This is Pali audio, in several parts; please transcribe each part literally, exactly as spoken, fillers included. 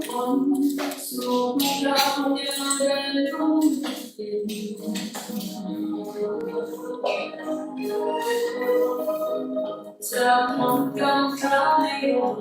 สู่เรายังเดินร่มเย็น จากมนต์คาถาในวัน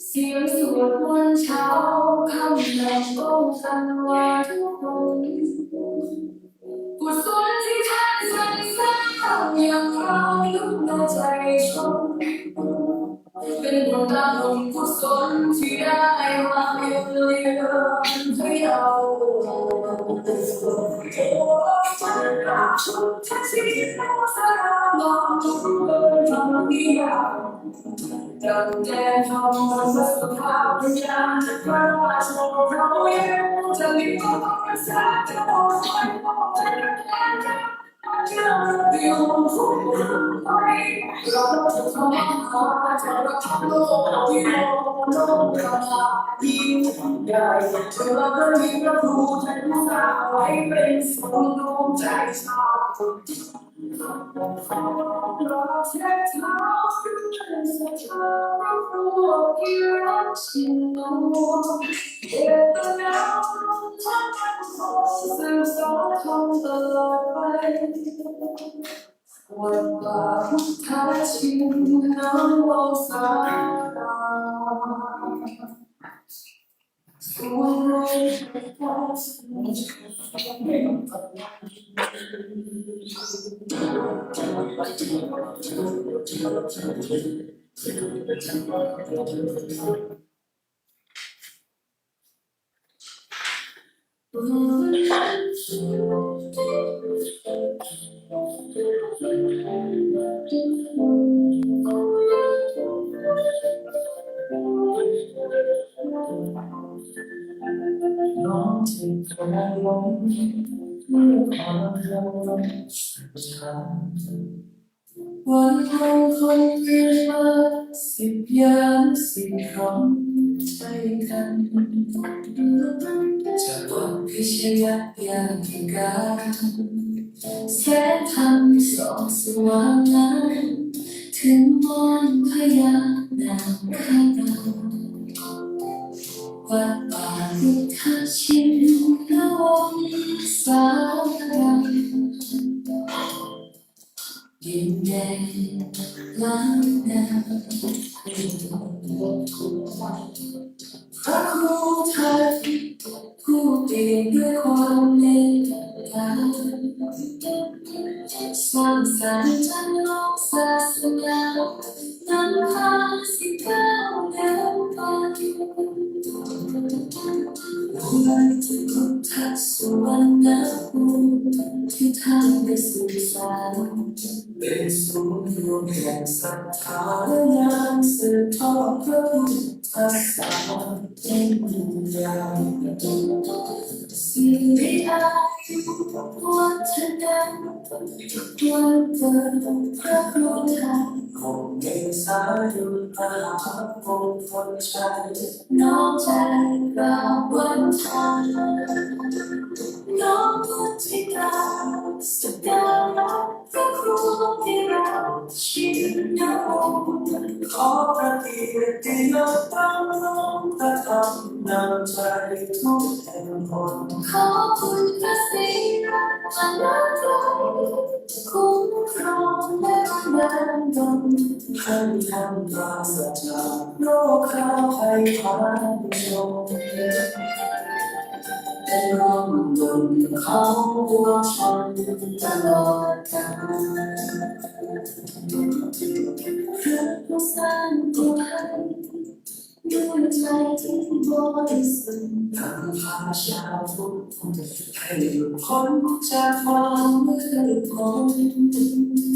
เสียงสวดมนต์เช้าค่ำนำป้องกันวาทุกคน กุศลที่ท่านสรรสร้างยังครองลึกในใจชน เป็นบุญตาบุญกุศลที่ได้มาเยือนให้เรา วันมงคลเกิดมาสิบยามสิบคำใจกัน จากวัดพิชยญาธิการ แสงธรรมส่องสว่างนั้น ถึงมนต์พญานาคราช วัดป่าพุทธชินนวงศาลาม ดินแดนล้านนา พระครูไทยผู้เปี่ยมด้วยความเมตตา สร้างสรรค์จันทร์โลกศาสนา นำพาสิบเก้าเดือนไป ไหว้เจ้าพุทธสุวรรณภูมิ ที่ท่านได้สืบสาน เป็นศูนย์รวมแห่งศรัทธา และงานสืบทอดพระพุทธศาสนา เป็นบุญญา สิริอายุ วัฒนะ วันเกิดพระครูไทย หกเมษายน มหามงคลชัย น้อมใจกราบวันทา น้อมมุทิตา สักการะพระครูที่รัก ชินวงศ์ ขอพระเกียรติยศ พระธรรมนำใจทุกแห่งหน ขอคุณพระศรีรัตนตรัย คุ้มครองและบันดาลดล ให้ท่านปราศจากโรคภัยทั้งปวง เป็นร่มโพธิ์ของปวงชนตลอดกาล พระผู้สร้างตัวให้ ด้วยใจที่บริสุทธิ์ นำพาชาวพุทธให้หลุดพ้นจากความมืดมน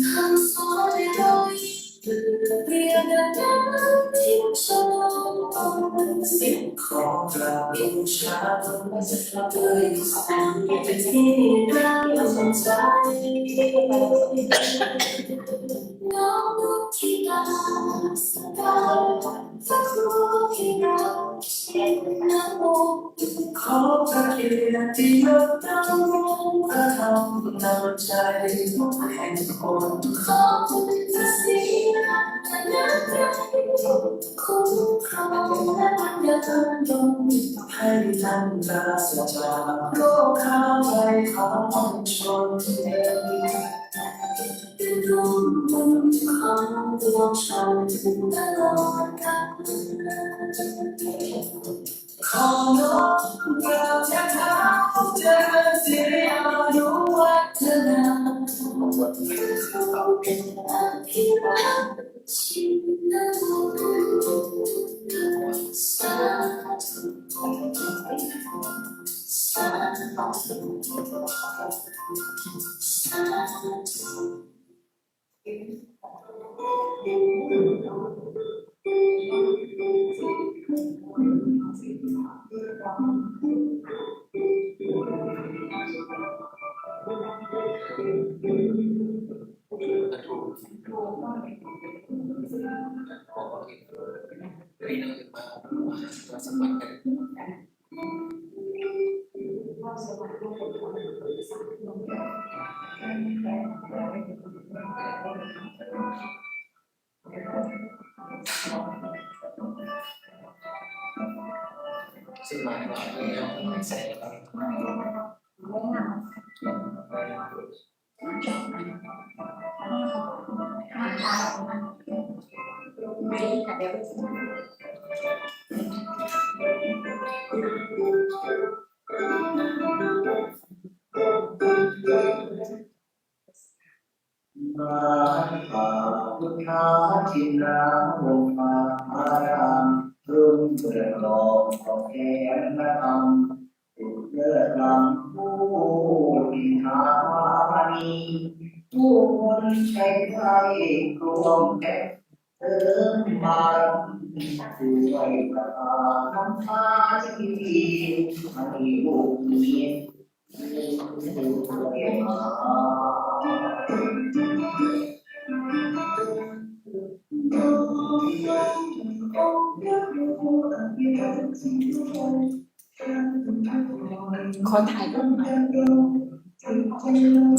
คำสอนในรอย เปรียบดังน้ำทิพย์ชโลม สิทธิ์ขอกราบบูชา ด้วยความเป็นที่ตั้งใจ น้อมมุทิตา สักการะพระครูที่รัก ชินวงศ์ ขอพระเกียรติยศ ดำรงพระธรรมนำใจทุกแห่งหน ขอคุณพระศรีรัตนตรัย คุ้มครองและบันดาลดล ให้ท่านปราศจากโรคภัยทั้งปวงชน เป็นร่มโพธิ์ของปวงชนตลอดกาล ขอน้อมกราบเท้าเจริญสิริอายุวัฒนา พระครูอภิรัตน์ ชินวงศ์ สาธุ สาธุ สาธุ Mātā Buddhā jinā vomā, māraṃ รุ่งเรืองทองแสงนภา บุตรเลิศล้ำผู้ที่ถาวามี ผู้คนใช้ไพร่กลวงแกะเสริมบารมี ด้วยคาถาคาถาที่ดี ไม่มีผู้มี ขอถ่ายรูปหน่อย ขอถ่ายรูปหน่อ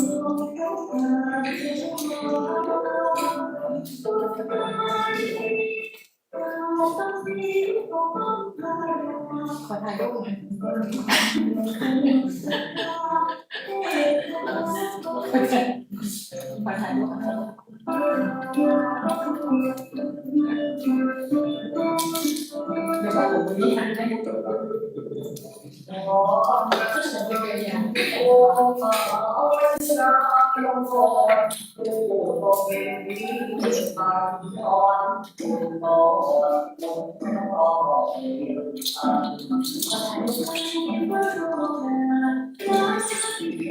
ย ขอถ่ายรูปหน่อย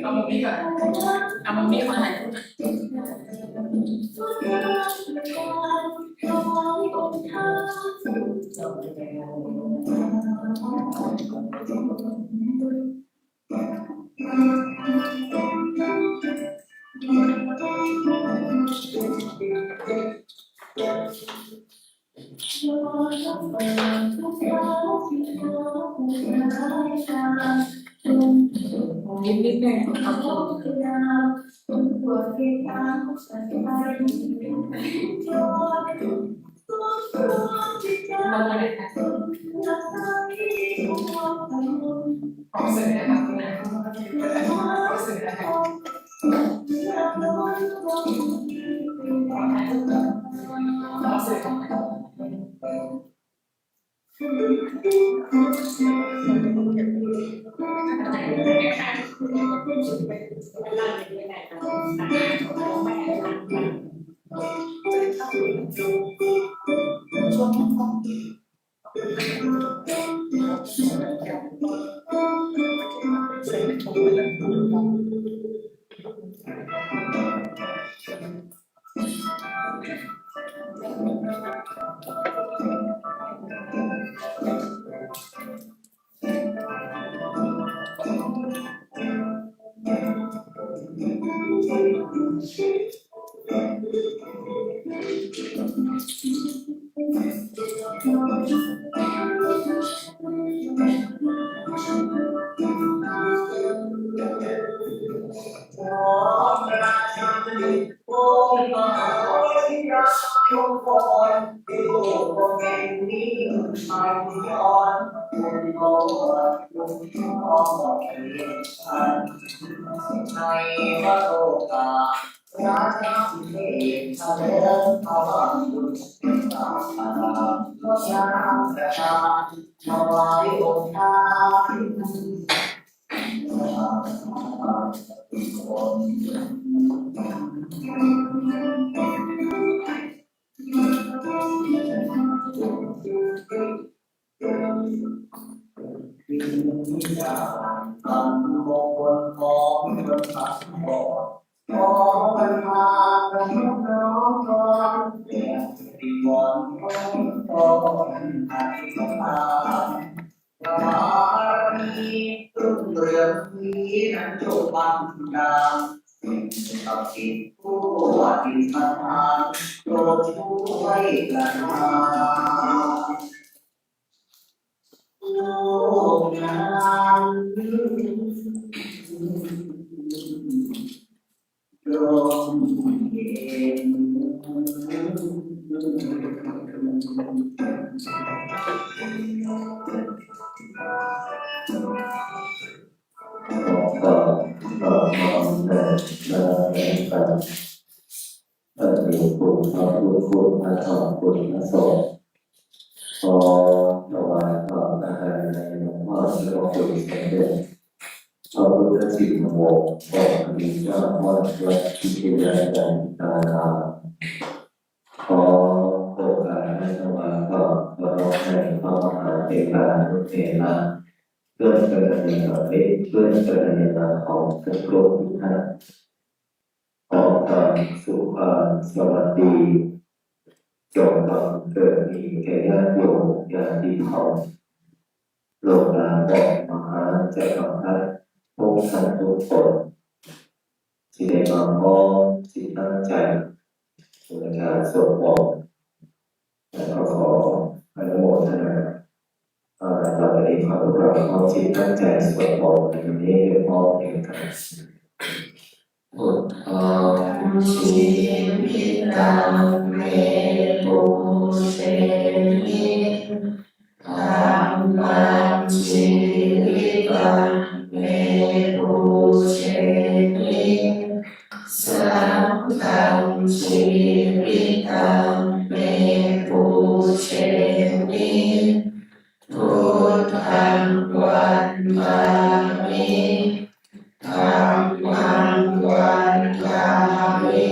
เอามุมนี้ก่อน เอามุมนี้ก่อน ถ่ายรูป นิดนิดหน่อยครับ ขอน้อมแผ่เมตตา พระเดชคุณพระพุทธคุณพระธรรมคุณพระสงฆ์ ขอถวายความอาลัยในหลวงพ่อเจ้าคุณสมเด็จพระพุทธชินวงศ์ องค์อดีตเจ้าอาวาสวัดวิทยาการตาราม ขอโอกาสให้ถวายความเคารพในพระมหาเถรานุเถระ เพื่อนกัลยาณมิตร เพื่อนกัลยาณมิตรของทุกรูปทุกท่าน ขอความสุขความสวัสดี จงบังเกิดมีแก่ญาติโยมญาติธรรม ลูกหลานของมหาจักรพรรดิทุกท่านทุกคน ที่ได้มาพร้อมจิตตั้งใจในการสวดมนต์ และก็ขออนุโมทนา เอ่อ ต่อไปนี้ขอพวกเราพร้อมจิตตั้งใจสวดมนต์ในวันนี้พร้อมเพรียงกัน Buddhaṃ jīvitaṃ me pūjemi, dhammaṃ jīvitaṃ me pūjemi, saṅghaṃ jīvitaṃ me pūjemi, buddhaṃ vandāmi, dhammaṃ vandāmi,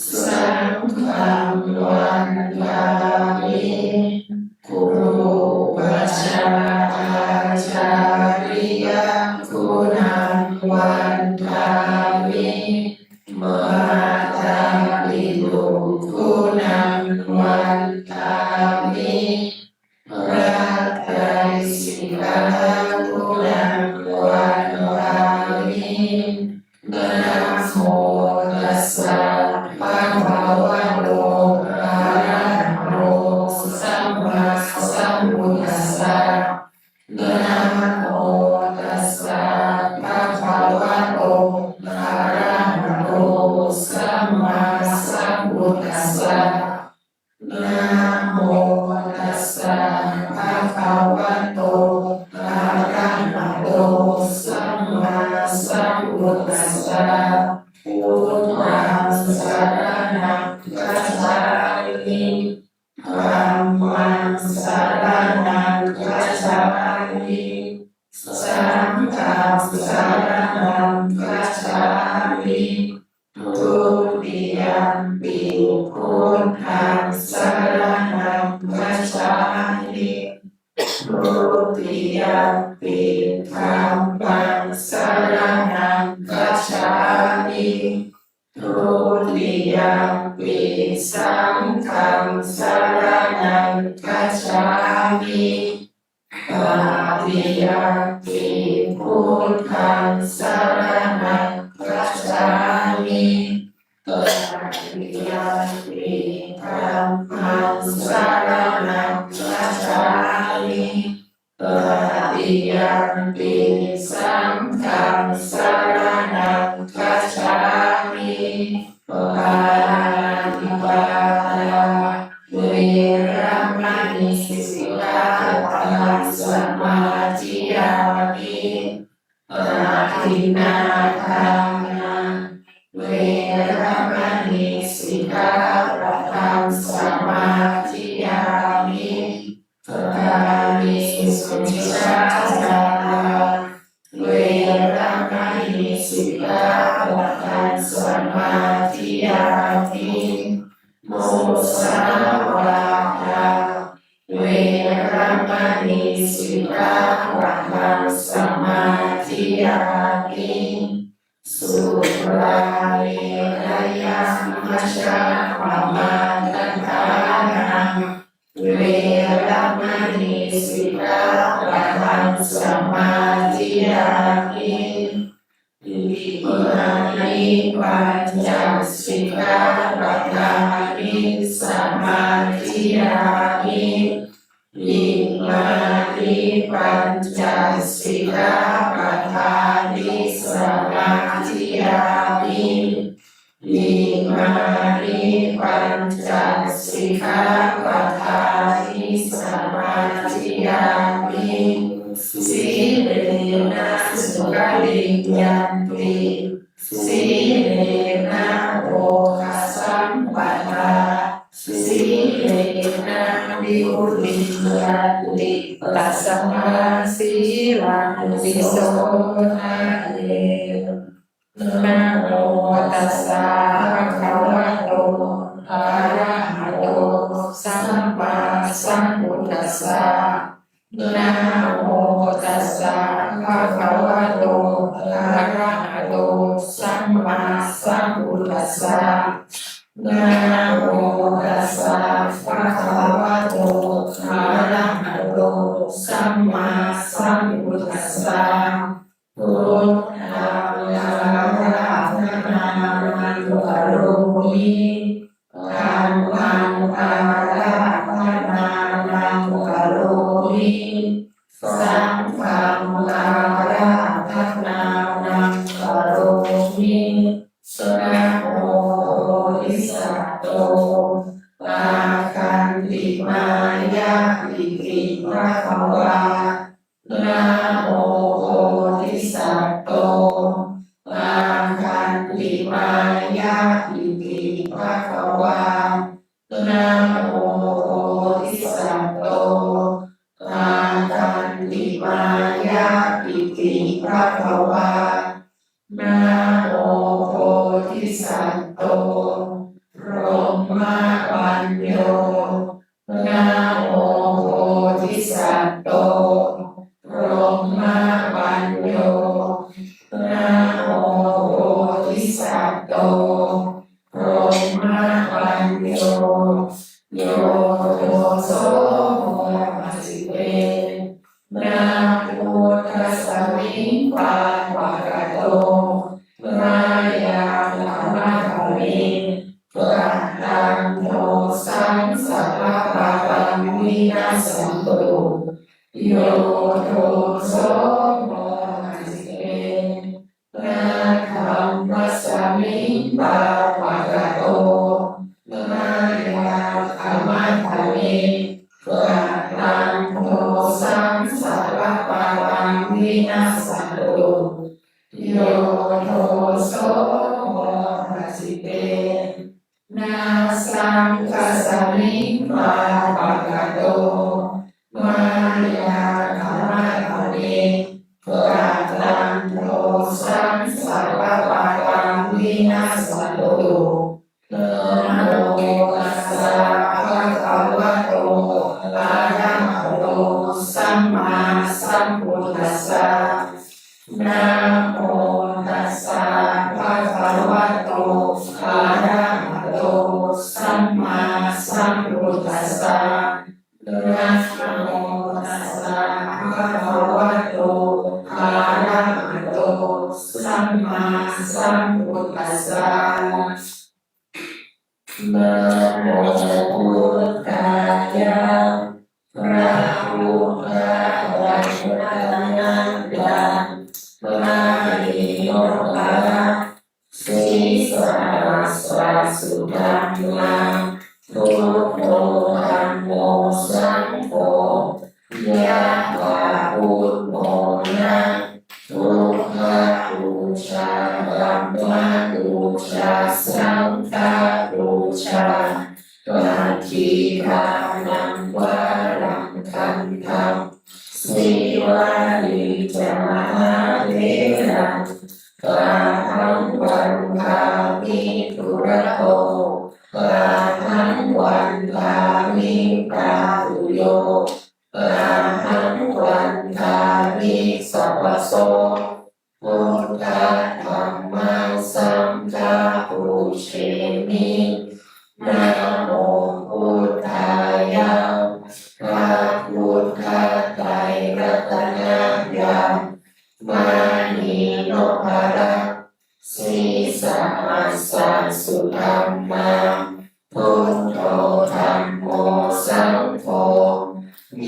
saṅghaṃ vandāmi. Gurūpajjhāyācariyaguṇaṃ vandāmi, mātāpituguṇaṃ vandāmi, พระไตรสิกขา guṇaṃ vandāmi. Namo tassa bhagavato arahato sammāsambuddhassa. Sambuddhassa. Buddhaṃ saraṇaṃ gacchāmi. Dhammaṃ saraṇaṃ gacchāmi. Saṅghaṃ saraṇaṃ gacchāmi. Dutiyampi buddhaṃ saraṇaṃ gacchāmi. Dutiyampi dhammaṃ saraṇaṃ gacchāmi. Dutiyampi saṅghaṃ saraṇaṃ gacchāmi. Tatiyampi buddhaṃ saraṇaṃ gacchāmi. Tatiyampi dhammaṃ saraṇaṃ gacchāmi. Tatiyampi saṅghaṃ saraṇaṃ gacchāmi. Pāṇātipātā veramaṇī sikkhāpadaṃ samādiyāmi. Adinnādānā veramaṇī sikkhāpadaṃ samādiyāmi. Kāmesu micchācārā veramaṇī sikkhāpadaṃ samādiyāmi. Musāvādā veramaṇī sikkhāpadaṃ samādiyāmi. Surārāmerayamajjapamādaṭṭhānā veramaṇī sikkhāpadaṃ samādiyāmi. Imāni pañca sikkhāpadāni samādiyāmi. Imāni pañca sikkhāpadāni samādiyāmi. Imāni pañca sikkhāpadāni samādiyāmi. Sīlena sugatiṃ yanti, sīlena bhogasampadā, sīlena nibbutiṃ yanti, tasmā sīlaṃ visodhaye. Namo tassa bhagavato arahato sammāsambuddhassa. Namo tassa bhagavato arahato sammāsambuddhassa. Namo tassa bhagavato arahato sammāsambuddhassa. Buddhaṃ ārādhanānaṃ karomī. Dhammaṃ ārādhanānaṃ karomī. Saṅghaṃ ārādhanānaṃ karomī. Namo bodhisatto āgantimāya iti bhagavā. Namo bodhisatto āgantimāya iti bhagavā. Namo bodhisatto āgantimāya iti bhagavā. Namo bodhisatto brahmapañño. Namo bodhisatto brahmapañño. Namo bodhisatto brahmapañño. Yo doso mohacitte, na buddhasmiṃ pāpakato, mayā kataṃ kataṃ dosaṃ sabbapāpaṃ vinassantu. Yo doso mohacitte, na dhammasmiṃ Yo doso mohapajjitena saṅghasmiṃ vā pakato mayā khamatha me kataṃ dosaṃ sabbapākaṃ vinassantu. Namo tassa bhagavato arahato sammāsambuddhassa. Namo tassa bhagavato arahato sammāsambuddhassa. Namo tassa bhagavato arahato sammāsambuddhassa. Namo buddhāya. พระพุทธรัตนญาณ มณีนพรัตน์ sīsahassa sudhammā, buddho dhammo saṅgho, yathā buddhamona, buddhapūjā dhammapūjā saṅghapūjā, dakkhiṇānaṃ varaṃ khandhaṃ, sīvalī ca mahātheraṃ, ahaṃ vandāmi dūrato, ahaṃ vandāmi dhātuyo, ahaṃ vandāmi sabbaso, buddha dhamma saṅgha pūjemi. Namo buddhāya. พระพุทธไตรรัตนญาณ มณีนพรัตน์ sīsahassa sudhammā, buddho dhammo saṅgho,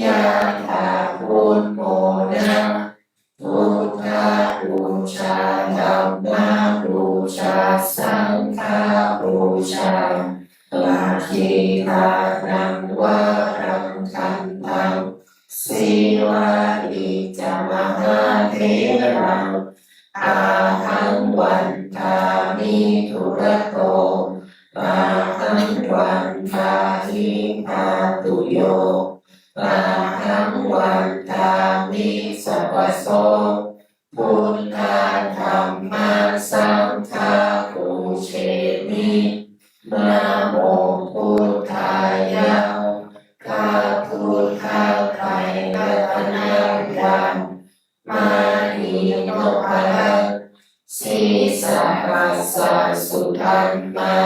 yathā buddhamona, buddhapūjā dhammapūjā saṅghapūjā, dakkhiṇānaṃ varaṃ khandhaṃ, sīvalī ca mahātheraṃ, ahaṃ vandāmi dūrato, ahaṃ vandāmi dhātuyo, ahaṃ vandāmi sabbaso, buddha dhamma saṅgha pūjemi. Namo buddhāya. พระพุทธไตรรัตนญาณ มณีนพรัตน์ sīsahassa sudhammā,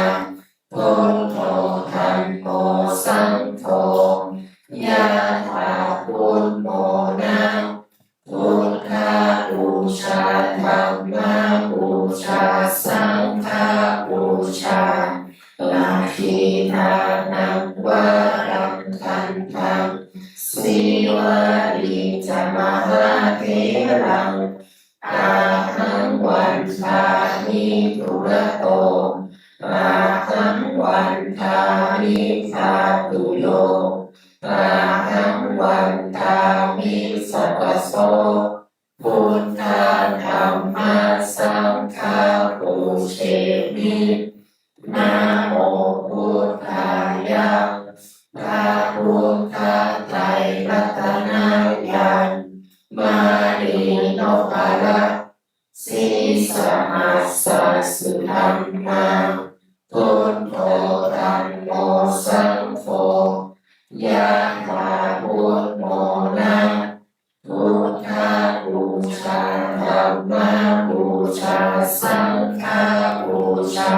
buddho dhammo saṅgho, yathā buddhamona, buddhapūjā dhammapūjā saṅghapūjā, dakkhiṇānaṃ varaṃ khandhaṃ, sīvalī ca mahātheraṃ, ahaṃ vandāmi dūrato, ahaṃ vandāmi dhātuyo, ahaṃ vandāmi sabbaso, buddha dhamma saṅgha pūjemi. Namo buddhāya. พระพุทธไตรรัตนญาณ มณีนพรัตน์ sīsahassa sudhammā, buddho dhammo saṅgho, yathā buddhamona, buddhapūjā dhammapūjā saṅghapūjā,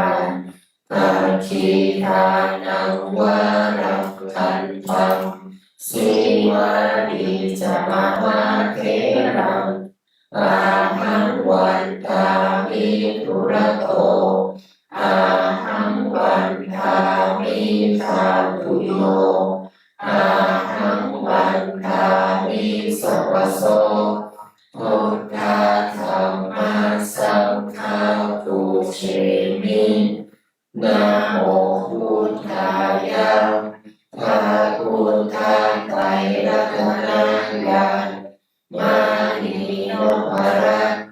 dakkhiṇānaṃ varaṃ khandhaṃ, sīvalī ca mahātheraṃ, ahaṃ vandāmi dūrato, ahaṃ vandāmi dhātuyo, ahaṃ vandāmi sabbaso, buddha dhamma saṅgha pūjemi. Namo buddhāya. พระพุทธไตรรัตนญาณ มณีนพรัตน์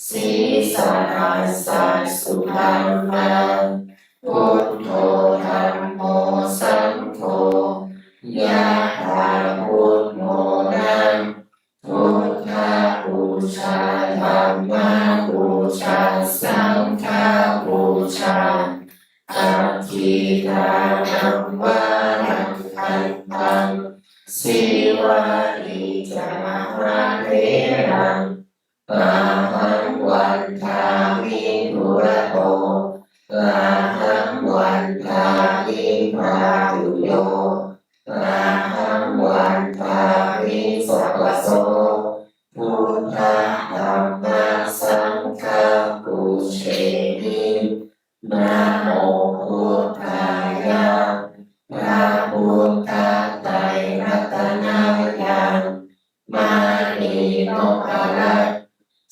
sī sahassa sudhammā, buddho dhammo saṅgho, yathā buddho na, buddhapūjā dhammapūjā saṅghapūjā, dakkhiṇānaṃ varaṃ gandhaṃ, sīvalī ca mahātheraṃ, ahaṃ vandāmi dūrato, ahaṃ vandāmi dhātuyo, ahaṃ vandāmi sabbaso, buddha dhamma saṅgha pūjemi. Namo buddhāya, พระ buddha ไตรรัตนญาณ มณีนพรัตน์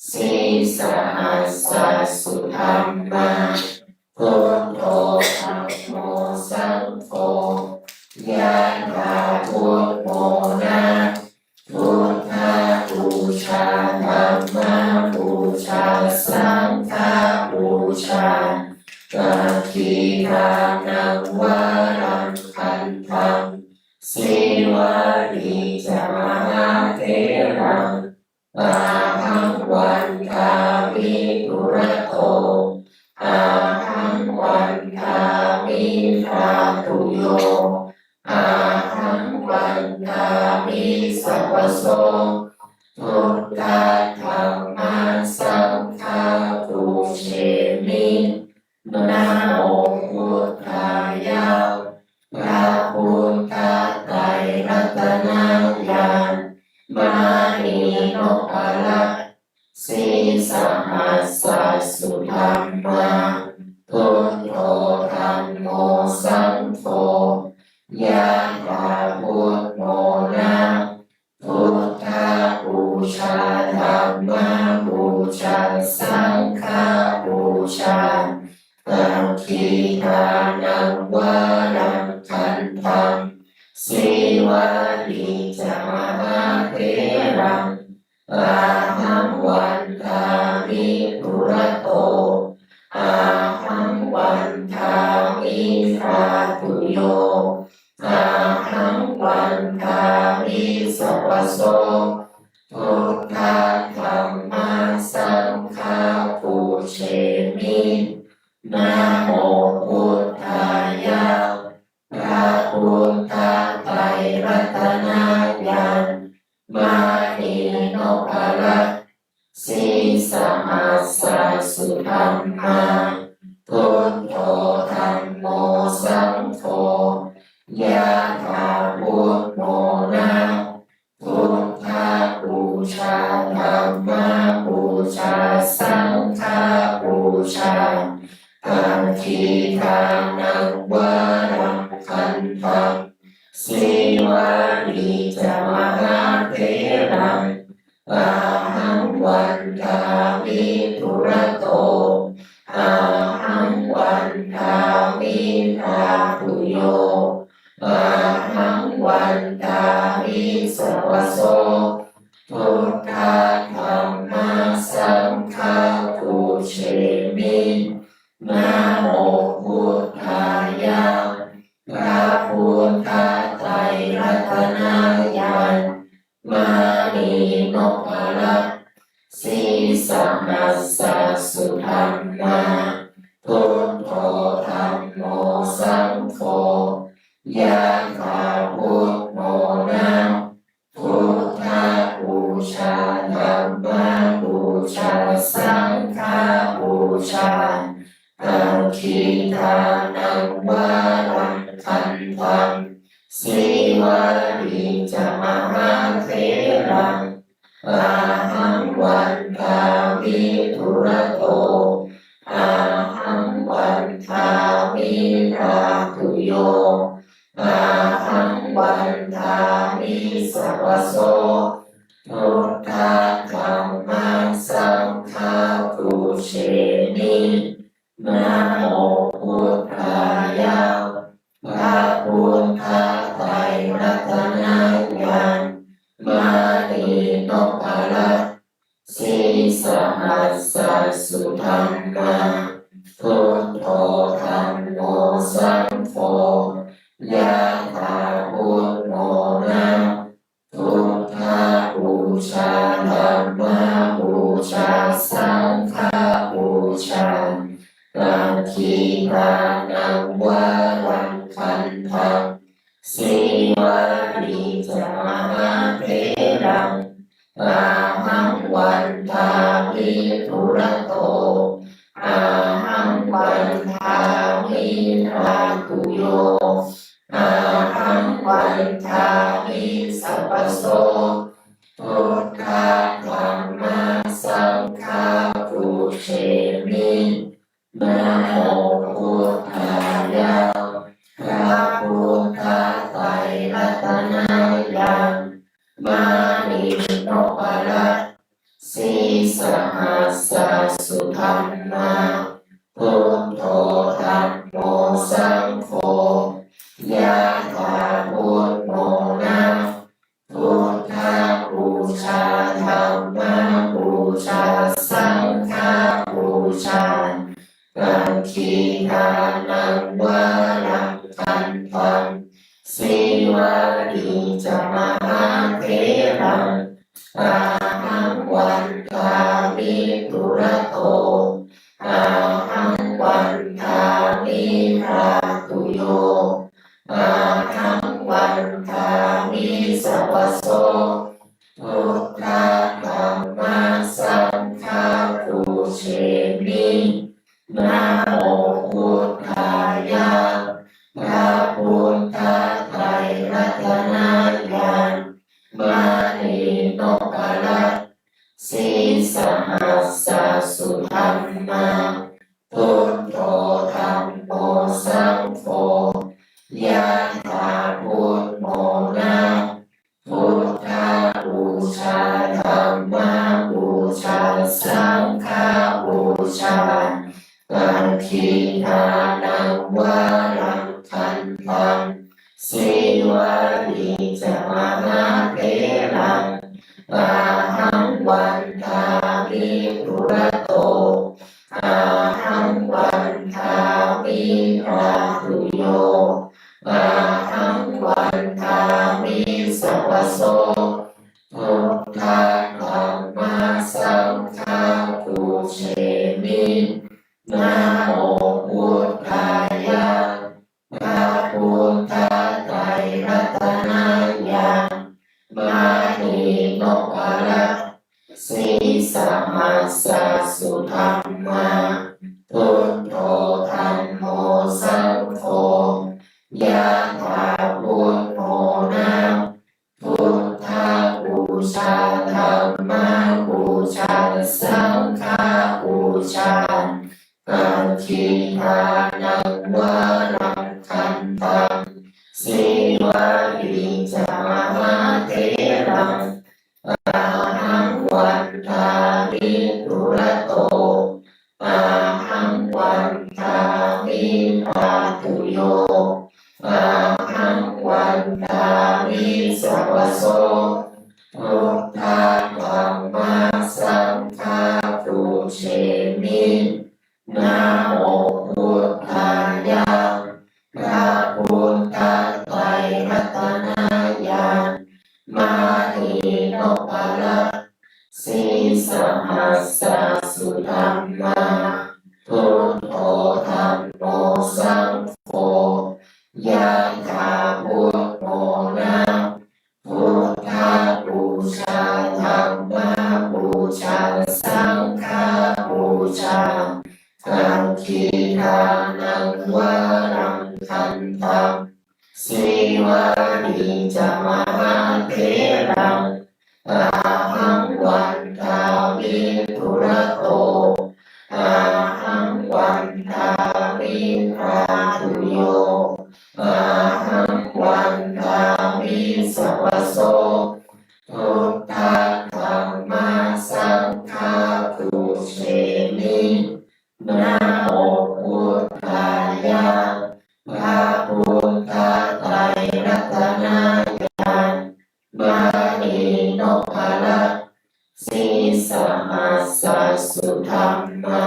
sīsahassa sudhammā, buddho dhammo saṅgho, yathā buddho na, buddhapūjā dhammapūjā saṅghapūjā, dakkhiṇānaṃ varaṃ gandhaṃ, sīvalī ca mahātheraṃ, ahaṃ vandāmi dūrato, ahaṃ vandāmi dhātuyo, ahaṃ vandāmi sabbaso, buddha dhamma saṅgha pūjemi. Namo buddhāya, พระ buddha ไตรรัตนญาณ มณีนพรัตน์ sīsahassa sudhammā, buddho dhammo saṅgho, yathā buddho na, buddhapūjā dhammapūjā saṅghapūjā, dakkhiṇānaṃ varaṃ gandhaṃ, sīvalī ca mahātheraṃ, ahaṃ vandāmi dūrato, ahaṃ vandāmi dhātuyo, ahaṃ vandāmi sabbaso, buddha dhamma saṅgha pūjemi. Namo buddhāya, พระ buddha ไตรรัตนญาณ มณีนพรัตน์ sīsahassa sudhammā, buddho dhammo saṅgho, yathā buddho na, buddhapūjā dhammapūjā saṅghapūjā, dakkhiṇānaṃ varaṃ gandhaṃ, sīvalī ca mahātheraṃ, ahaṃ vandāmi dūrato, ahaṃ vandāmi dhātuyo, ahaṃ vandāmi sabbaso, buddha dhamma saṅgha pūjemi. Namo buddhāya, พระ buddha ไตรรัตนญาณ มณีนพรัตน์ sīsahassa sudhammā, buddho dhammo saṅgho, yathā buddho na, buddhapūjā dhammapūjā saṅghapūjā, dakkhiṇānaṃ varaṃ gandhaṃ, sīvalī ca mahātheraṃ, ahaṃ vandāmi dūrato, ahaṃ vandāmi dhātuyo, ahaṃ vandāmi sabbaso, buddha dhamma saṅgha pūjemi. Namo buddhāya, พระ buddha ไตรรัตนญาณ มณีนพรัตน์ sīsahassa dhammā, buddho dhammo saṅgho, yathā buddho na, buddhapūjā dhammapūjā saṅghapūjā, dakkhiṇaṃ varaṃ gandhaṃ, sīvalī ca mahātheraṃ, tahaṃ vandāmi dūrato, tahaṃ vandāmi dhātuyo, tahaṃ vandāmi sabbaso, buddha dhamma saṅgha pūjemi. Namo buddhāya, pura buddha tairatanāya, maṇi nopparat, sīsahassa sudhammā, buddho dhammo saṅgho, yathā buddho na, buddhapūjā dhammapūjā saṅghapūjā, dakkhiṇaṃ varaṃ gandhaṃ, sīvalī ca mahātheraṃ, tahaṃ vandāmi dūrato, tahaṃ vandāmi dhātuyo, tahaṃ vandāmi sabbaso, buddha dhamma saṅgha pūjemi. Namo buddhāya, pura buddha tairatanāya, maṇi nopparat, sīsahassa sudhammā, buddho dhammo saṅgho, yathā buddho na, buddhapūjā dhammapūjā saṅghapūjā, dakkhiṇaṃ varaṃ gandhaṃ, sīvalī ca mahātheraṃ, tahaṃ vandāmi dūrato, tahaṃ vandāmi dhātuyo, tahaṃ vandāmi sabbaso, buddha dhamma saṅgha pūjemi. Namo buddhāya, pura buddha tairatanāya, maṇi nopparat, sīsahassa sudhammā, buddho dhammo saṅgho, yathā buddho na, buddhapūjā dhammapūjā saṅghapūjā, dakkhiṇaṃ varaṃ gandhaṃ, sīvalī ca mahātheraṃ, tahaṃ vandāmi dūrato, tahaṃ vandāmi dhātuyo, tahaṃ vandāmi sabbaso, buddha dhamma saṅgha pūjemi. Namo buddhāya, pura buddha tairatanāya, maṇi nopparat, sīsahassa sudhammā, buddho dhammo saṅgho, yathā buddho na, buddhapūjā dhammapūjā saṅghapūjā, dakkhiṇaṃ varaṃ gandhaṃ, sīvalī ca mahātheraṃ, tahaṃ vandāmi dūrato, tahaṃ vandāmi dhātuyo, tahaṃ vandāmi sabbaso, buddha dhamma saṅgha pūjemi. Namo buddhāya, pura buddha tairatanāya, maṇi nopparat, sīsahassa sudhammā,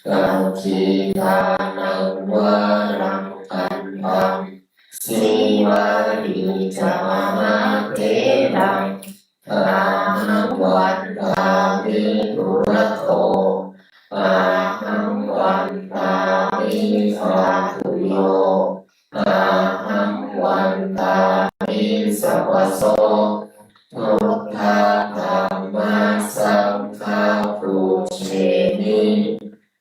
Dakkhiṇānaṃ varaṃ khandhaṃ, Sīvalī ca mahātheraṃ, ahaṃ vandāmi dūrato, ahaṃ vandāmi dhātuyo, ahaṃ vandāmi sarvaso. Buddha dhamma saṅgha pūjemi.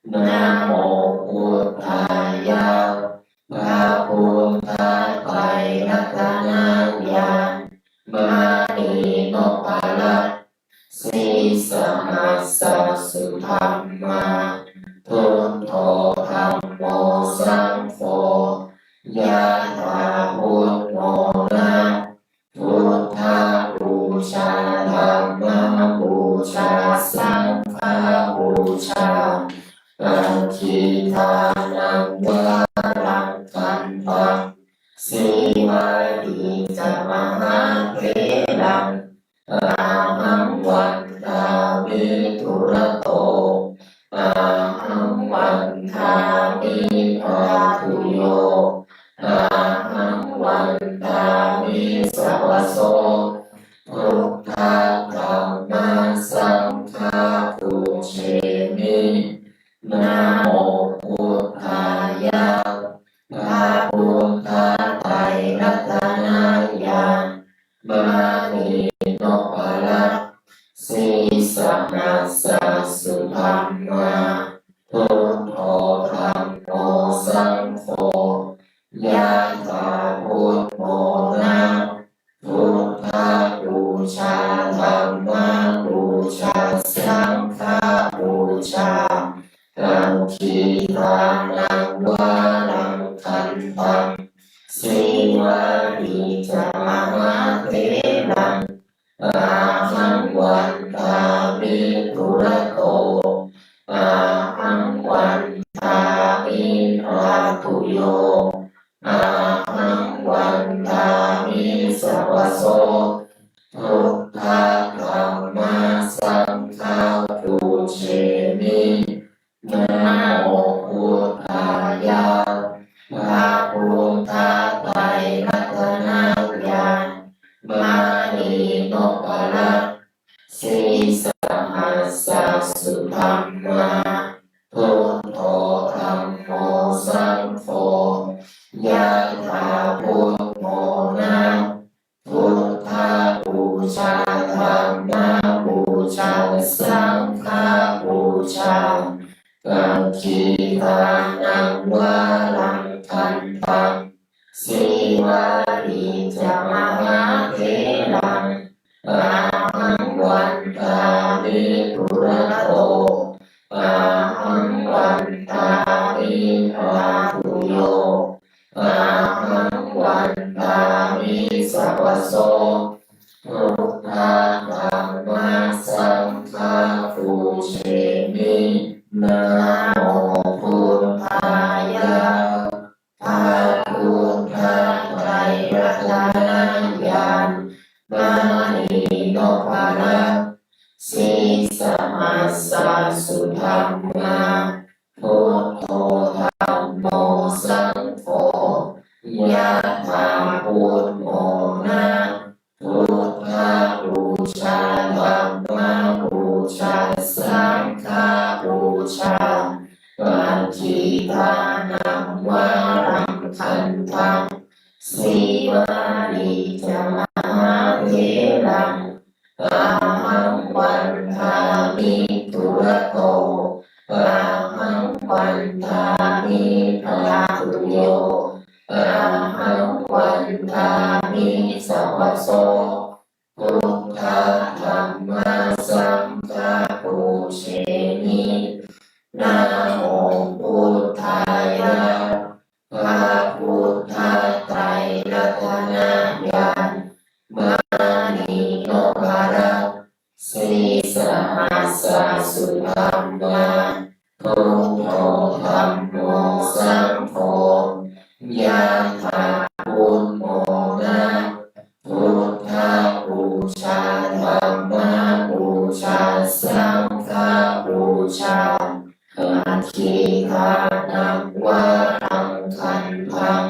Namo buddhāya. พระพุทธไตรรัตนญาณ มณีนพรัตน์ Sīsahassa sudhammā, buddho dhammo saṅgho, yathā buddho na. Buddhapūjā dhammapūjā saṅghapūjā, dakkhiṇānaṃ varaṃ khandhaṃ, Sīvalī ca mahātheraṃ, ahaṃ vandāmi dūrato, ahaṃ vandāmi dhātuyo, ahaṃ vandāmi sarvaso. Buddha dhamma saṅgha pūjemi. Namo buddhāya. พระพุทธไตรรัตนญาณ มณีนพรัตน์ Sīsahassa sudhammā, buddho dhammo saṅgho, yathā buddho na. Buddhapūjā dhammapūjā saṅghapūjā, dakkhiṇānaṃ varaṃ khandhaṃ, Sīvalī ca mahātheraṃ, ahaṃ vandāmi dūrato, ahaṃ vandāmi dhātuyo, ahaṃ vandāmi sarvaso. Buddha dhamma saṅgha pūjemi. Namo buddhāya. พระพุทธไตรรัตนญาณ มณีนพรัตน์ Sīsahassa sudhammā, buddho dhammo saṅgho, yathā buddho na. Buddhapūjā dhammapūjā saṅghapūjā, dakkhiṇānaṃ varaṃ khandhaṃ, Sīvalī ca mahātheraṃ, ahaṃ vandāmi dūrato, ahaṃ vandāmi dhātuyo, ahaṃ vandāmi sarvaso. Buddha dhamma saṅgha pūjemi. Namo buddhāya. พระพุทธไตรรัตนญาณ มณีนพรัตน์ Sīsahassa sudhammā, buddho dhammo saṅgho, yathā buddho na. Buddhapūjā dhammapūjā saṅghapūjā, dakkhiṇānaṃ varaṃ khandhaṃ, Sīvalī ca mahātheraṃ, ahaṃ vandāmi dūrato, ahaṃ vandāmi dhātuyo, ahaṃ vandāmi sarvaso. Buddha dhamma saṅgha pūjemi. Namo buddhāya. พระพุทธไตรรัตนญาณ มณีนพรัตน์ Sīsahassa sudhammā, buddho dhammo saṅgho, yathā buddho na. Buddhapūjā dhammapūjā saṅghapūjā, dakkhiṇānaṃ aggīdānaṃ varaṃ gandhaṃ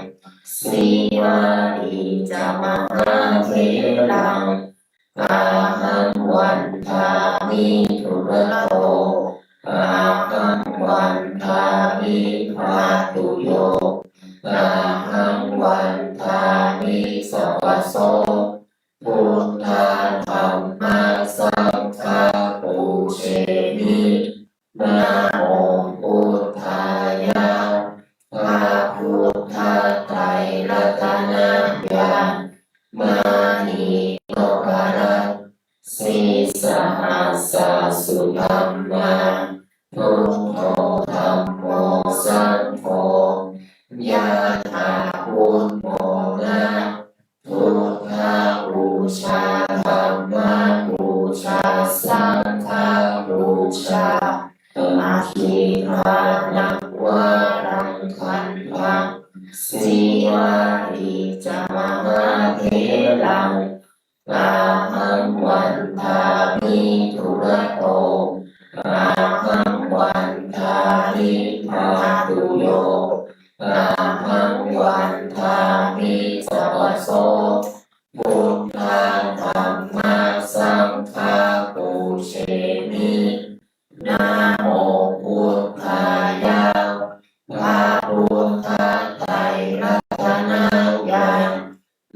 sīvalī ca mahātheraṃ ahaṃ vandāmi dūrato ahaṃ vandāmi dhātuyo ahaṃ vandāmi sabbaso buddhā dhammā saṅghā pūjemi. Namo buddhāya. พระพุทธไตรรัตนญาณ มณีนพรัตน์ sīsahassa sudhammā buddho dhammo saṅgho yathā buddhamona buddhapūjā dhammapūjā saṅghapūjā aggīdānaṃ varaṃ gandhaṃ sīvalī ca mahātheraṃ ahaṃ vandāmi dūrato ahaṃ vandāmi dhātuyo ahaṃ vandāmi sabbaso buddhā dhammā saṅghā pūjemi. Namo buddhāya. พระพุทธไตรรัตนญาณ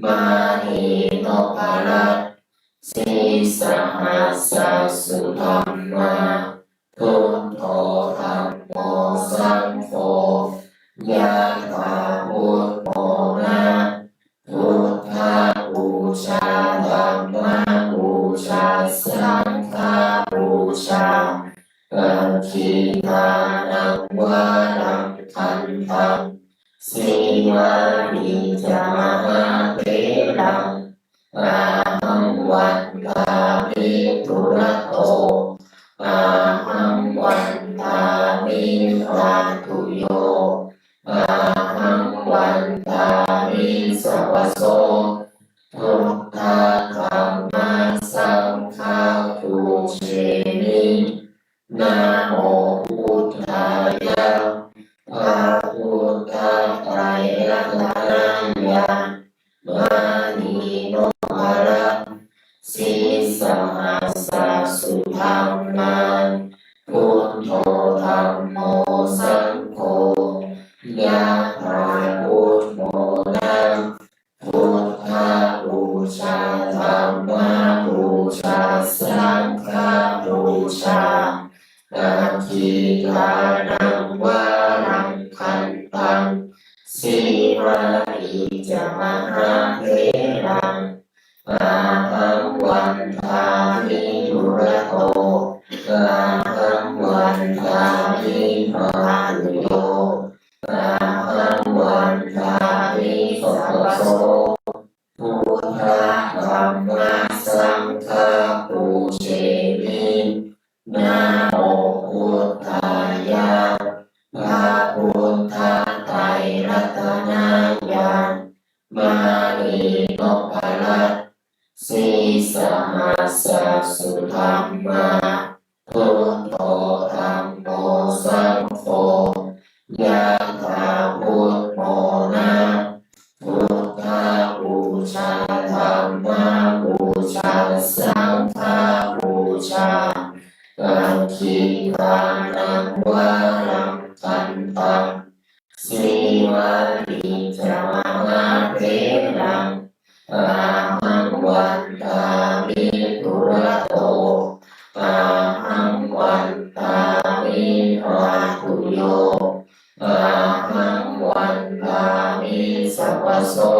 มณีนพรัตน์ sīsahassa sudhammā buddho dhammo saṅgho yathā buddhamona buddhapūjā dhammapūjā saṅghapūjā aggīdānaṃ varaṃ gandhaṃ sīvalī ca mahātheraṃ ahaṃ vandāmi dūrato ahaṃ vandāmi dhātuyo ahaṃ vandāmi sabbaso buddhā dhammā saṅghā pūjemi. Namo buddhāya. พระพุทธไตรรัตนญาณ มณีนพรัตน์ sīsahassa sudhammā buddho dhammo saṅgho yathā buddhamona buddhapūjā dhammapūjā saṅghapūjā aggīdānaṃ varaṃ gandhaṃ sīvalī ca mahātheraṃ ahaṃ vandāmi dūrato ahaṃ vandāmi dhātuyo ahaṃ vandāmi sabbaso buddhā dhammā saṅghā pūjemi. Namo buddhāya. พระพุทธไตรรัตนญาณ มณีนพรัตน์ sīsahassa sudhammā buddho dhammo saṅgho yathā buddhamona buddhapūjā dhammapūjā saṅghapūjā aggīdānaṃ varaṃ gandhaṃ sīvalī ca mahātheraṃ ahaṃ vandāmi dūrato ahaṃ vandāmi dhātuyo ahaṃ vandāmi sabbaso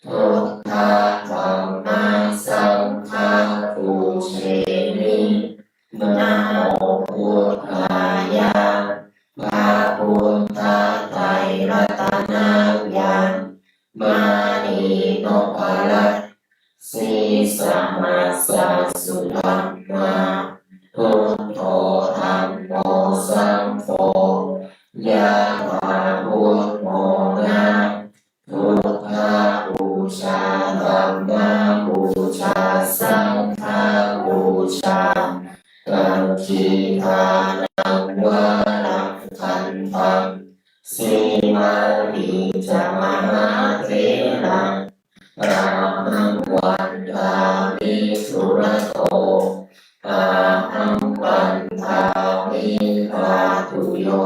buddhā dhammā saṅghā pūjemi. Namo buddhāya. พระพุทธไตรรัตนญาณ มณีนพรัตน์ sīsahassa sudhammā buddho dhammo saṅgho yathā buddhamona buddhapūjā dhammapūjā saṅghapūjā aggīdānaṃ varaṃ rakkhantaṃ, Sīvalī ca mahātheraṃ, ahaṃ vandāmi dūrato. Ahaṃ vandāmi bhātuyo,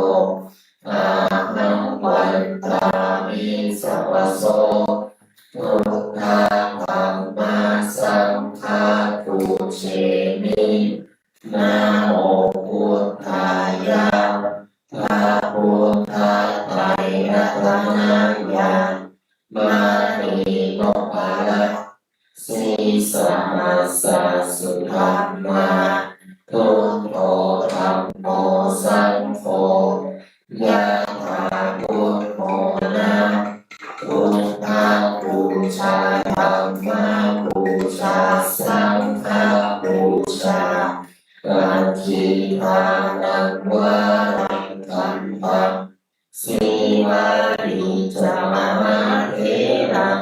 ahaṃ vandāmi savaso. Buddha dhamma saṅgha pūjemi. Namo buddhāya. พระพุทธไตรรัตนญาณ มณีนพรัตน์ Sīsahassa-sudhammā, buddho dhammo saṅgho, yathā buddho na, buddhapūjā dhammapūjā saṅghapūjā, pakkhitānaṃ varaṃ gandhaṃ, Sīvalī ca mahātheraṃ,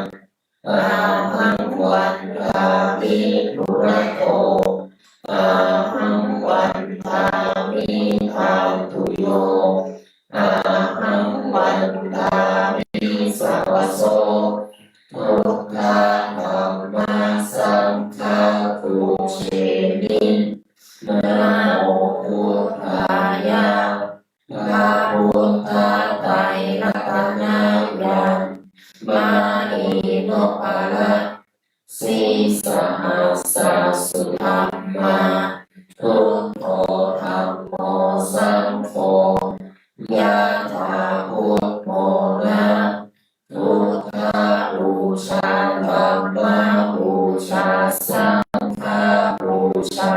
ahaṃ vandāmi dūrato. Ahaṃ vandāmi bhātuyo, ahaṃ vandāmi savaso. Buddha dhamma saṅgha pūjemi. Namo buddhāya. พระพุทธไตรรัตนญาณ มณีนพรัตน์ Sīsahassa-sudhammā, buddho dhammo saṅgho, yathā buddho na, buddhapūjā dhammapūjā saṅghapūjā,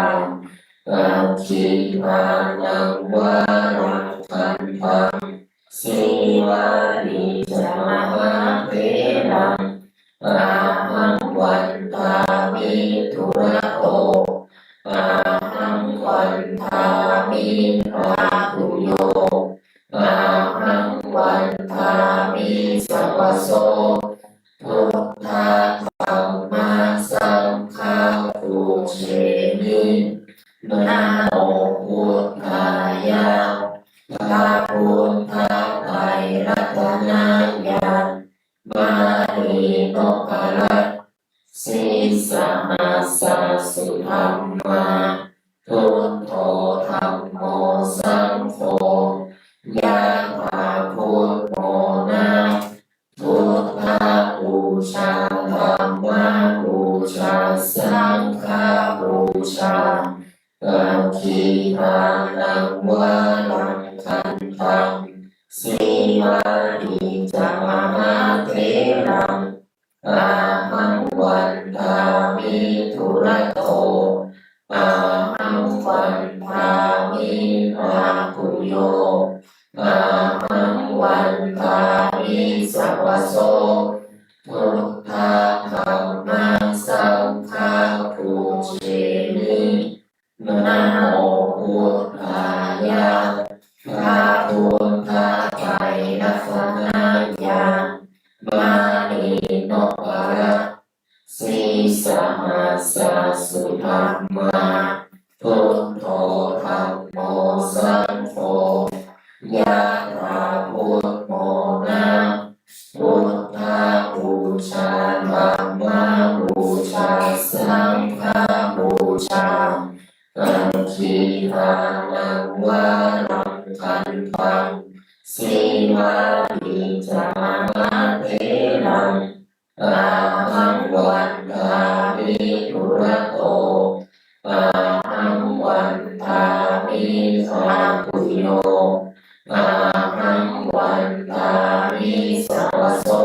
pakkhitānaṃ varaṃ gandhaṃ, Sīvalī ca mahātheraṃ, ahaṃ vandāmi dūrato. Ahaṃ vandāmi bhātuyo, ahaṃ vandāmi savaso. Buddha dhamma saṅgha pūjemi. Namo buddhāya. พระพุทธไตรรัตนญาณ มณีนพรัตน์ Sīsahassa-sudhammā, buddho dhammo saṅgho, yathā buddho na, buddhapūjā dhammapūjā saṅghapūjā, pakkhitānaṃ varaṃ gandhaṃ, Sīvalī ca mahātheraṃ, ahaṃ vandāmi dūrato. Ahaṃ vandāmi bhātuyo, ahaṃ vandāmi savaso. Buddha dhamma saṅgha pūjemi. Namo buddhāya. พระพุทธไตรรัตนญาณ มณีนพรัตน์ Sīsahassa-sudhammā, buddho dhammo saṅgho, yathā buddho na, buddhapūjā dhammapūjā saṅghapūjā, pakkhitānaṃ varaṃ gandhaṃ, Sīvalī ca mahātheraṃ, ahaṃ vandāmi dūrato. Ahaṃ vandāmi bhātuyo, ahaṃ vandāmi savaso.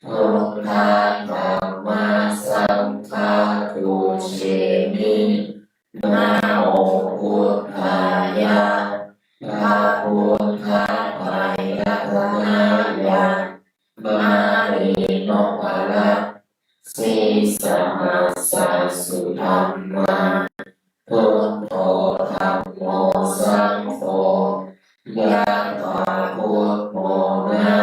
Buddha dhamma saṅgha pūjemi. Namo buddhāya. พระพุทธไตรรัตนญาณ มณีนพรัตน์ Sīsahassa-sudhammā, buddho dhammo saṅgho, yathā buddho na,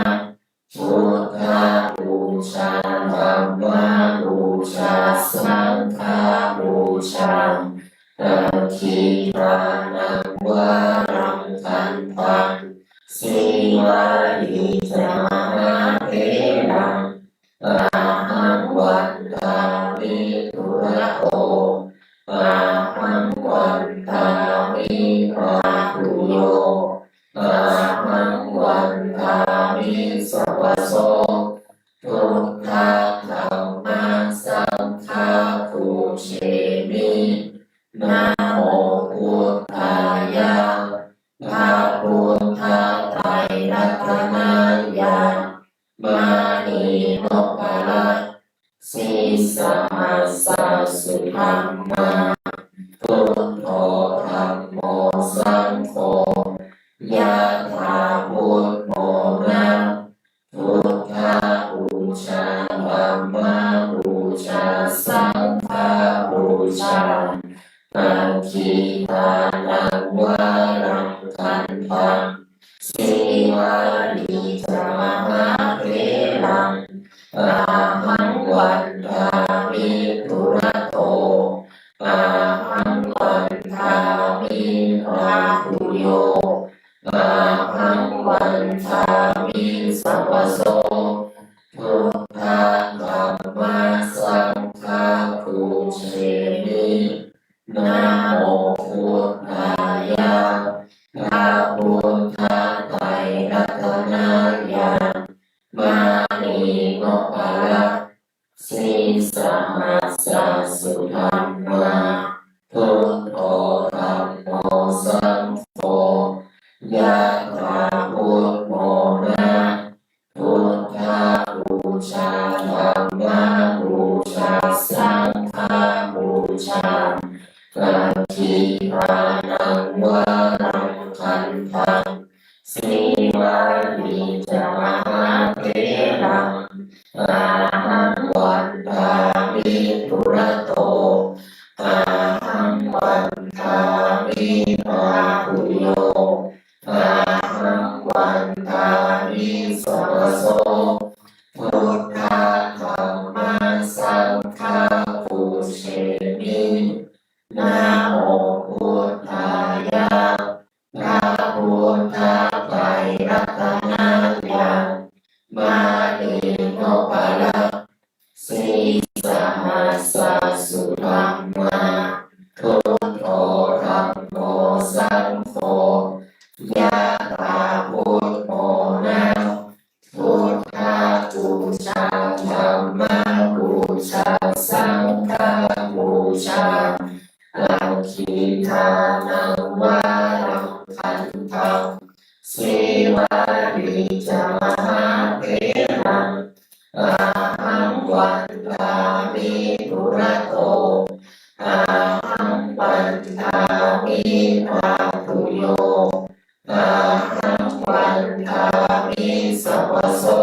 buddhapūjā dhammapūjā saṅghapūjā, pakkhitānaṃ varaṃ gandhaṃ, Sīvalī ca mahātheraṃ, ahaṃ vandāmi dūrato. Ahaṃ vandāmi bhāguyo, ahaṃ vandāmi savaso. Buddha dhamma saṅgha pūjemi. Namo buddhāya. พระพุทธไตรรัตนญาณ มณีนพรัตน์ sīsahassa sudhammā. Buddho dhammo saṅgho, yathābudmona. Buddhapūjā dhammapūjā saṅghapūjā, dakkhiṇānaṃ varaṃ gandhaṃ. Sīvalī ca mahātheraṃ, ahaṃ vandāmi dūrato. Ahaṃ vandāmi bhāguyo, ahaṃ vandāmi savaso. Buddha dhamma saṅgha pūjemi. Namo buddhāya. พระพุทธไตรรัตนญาณ มณีนพรัตน์ sīsahassa sudhammā. Buddho dhammo saṅgho, yathābudmona. Buddhapūjā dhammapūjā saṅghapūjā, dakkhiṇānaṃ varaṃ gandhaṃ. Sīvalī ca mahātheraṃ, ahaṃ vandāmi dūrato. Ahaṃ vandāmi bhāguyo, ahaṃ vandāmi savaso. Buddha dhamma saṅgha pūjemi. Namo buddhāya. พระพุทธไตรรัตนญาณ มณีนพรัตน์ sīsahassa sudhammā. Buddho dhammo saṅgho, yathābudmona. Buddhapūjā dhammapūjā saṅghapūjā, dakkhiṇānaṃ varaṃ gandhaṃ. Sīvalī ca mahātheraṃ, ahaṃ vandāmi dūrato. Ahaṃ vandāmi bhāguyo, ahaṃ vandāmi savaso.